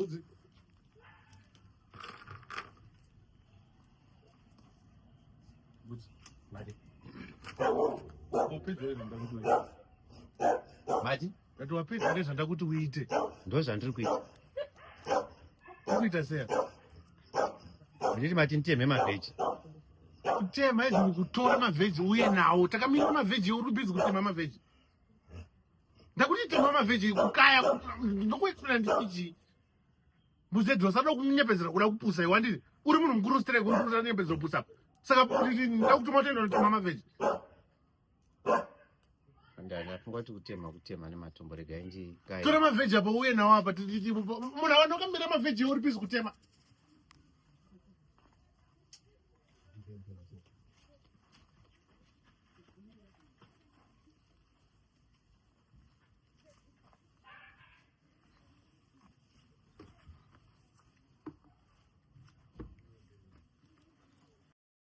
Mbudzi. Mbudzi. Mati. Wapedza here zvandakuti uite? Mati? Ndati wapedza here zvandakuti uite? Ndo zvandiri kuita. Kuita sei? Nditi mati nditeme mavheji. Kutema izvi kutora mavheji uye nawo. Takamira mavheji uri busy kutema mavheji. Ndakuti tema mavheji kukaya ndokuexplain ndichii. Muzedhi usada kunyepedzera kuda kupusa iwe anditi uri munhu mukuru straight uri kuda kunyepedzera kupusa saka ndakutuma kutoenda unotema mavheji Ndafunga kuti kutema kutema nematombo regai ndikaye. Tora mavheji apa uye nawo apa munhu awa ndokamira mavheji uri busy kutema.